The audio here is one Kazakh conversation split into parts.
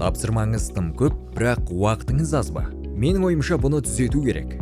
Тапсырмаңыз тым көп, бірақ уақытыңыз аз ба? Менің ойымша, бұны түзету керек.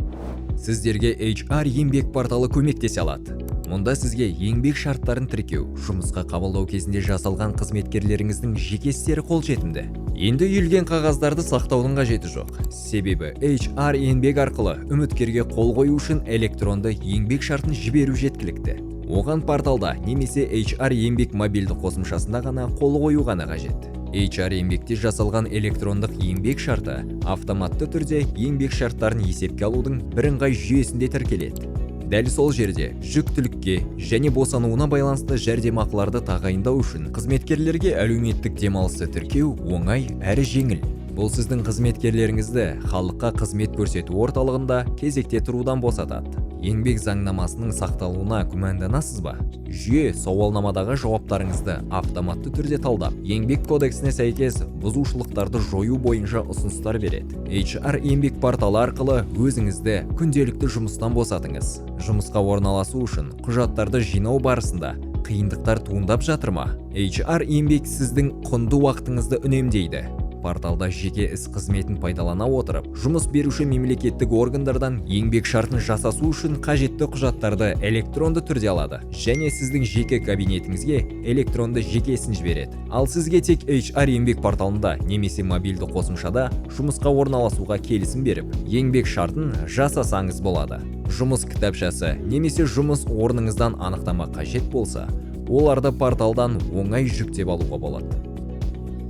Сіздерге HR Еңбек порталы көмектесе алады. Мұнда сізге еңбек шарттарын тіркеу, жұмысқа қабылдау кезінде жасалған қызметкерлеріңіздің жеке істері қолжетімді. Енді үйілген қағаздарды сақтаудың қажеті жоқ. Себебі HR Еңбек арқылы үміткерге қол қою үшін электронды еңбек шартын жіберу жеткілікті. Оған порталда немесе HR Еңбек мобильді қосымшасында ғана қол қою ғана қажет. HR Еңбекте жасалған электрондық еңбек шарты автоматты түрде еңбек шарттарын есепке алудың бірыңғай жүйесінде тіркеледі. Дәл сол жерде жүктілікке және босануына байланысты жәрдемақыларды тағайындау үшін қызметкерлерге әлеуметтік демалысты тіркеу оңай әрі жеңіл. Бұл сіздің қызметкерлеріңізді халыққа қызмет көрсету орталығында кезекте тұрудан босатады. Еңбек заңнамасының сақталуына күмәнданасыз ба? Жүйе сауалнамадағы жауаптарыңызды автоматты түрде талдап, Еңбек кодексіне сәйкес бұзушылықтарды жою бойынша ұсыныстар береді. HR Еңбек порталы арқылы өзіңізді күнделікті жұмыстан босатыңыз. Жұмысқа орналасу үшін құжаттарды жинау барысында қиындықтар туындап жатыр ма? HR Еңбек сіздің құнды уақытыңызды үнемдейді. Порталда жеке іс қызметін пайдалана отырып, жұмыс беруші мемлекеттік органдардан еңбек шартын жасасу үшін қажетті құжаттарды электронды түрде алады және сіздің жеке кабинетіңізге электронды жеке ісін жібереді. Ал сізге тек HR Еңбек порталында немесе мобильді қосымшада жұмысқа орналасуға келісім беріп, еңбек шартын жасасаңыз болады. Жұмыс кітапшасы немесе жұмыс орныңыздан анықтама қажет болса, оларды порталдан оңай жүктеп алуға болады.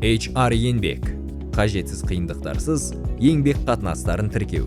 HR Еңбек: қажетсіз қиындықтарсыз еңбек қатынастарын тіркеу.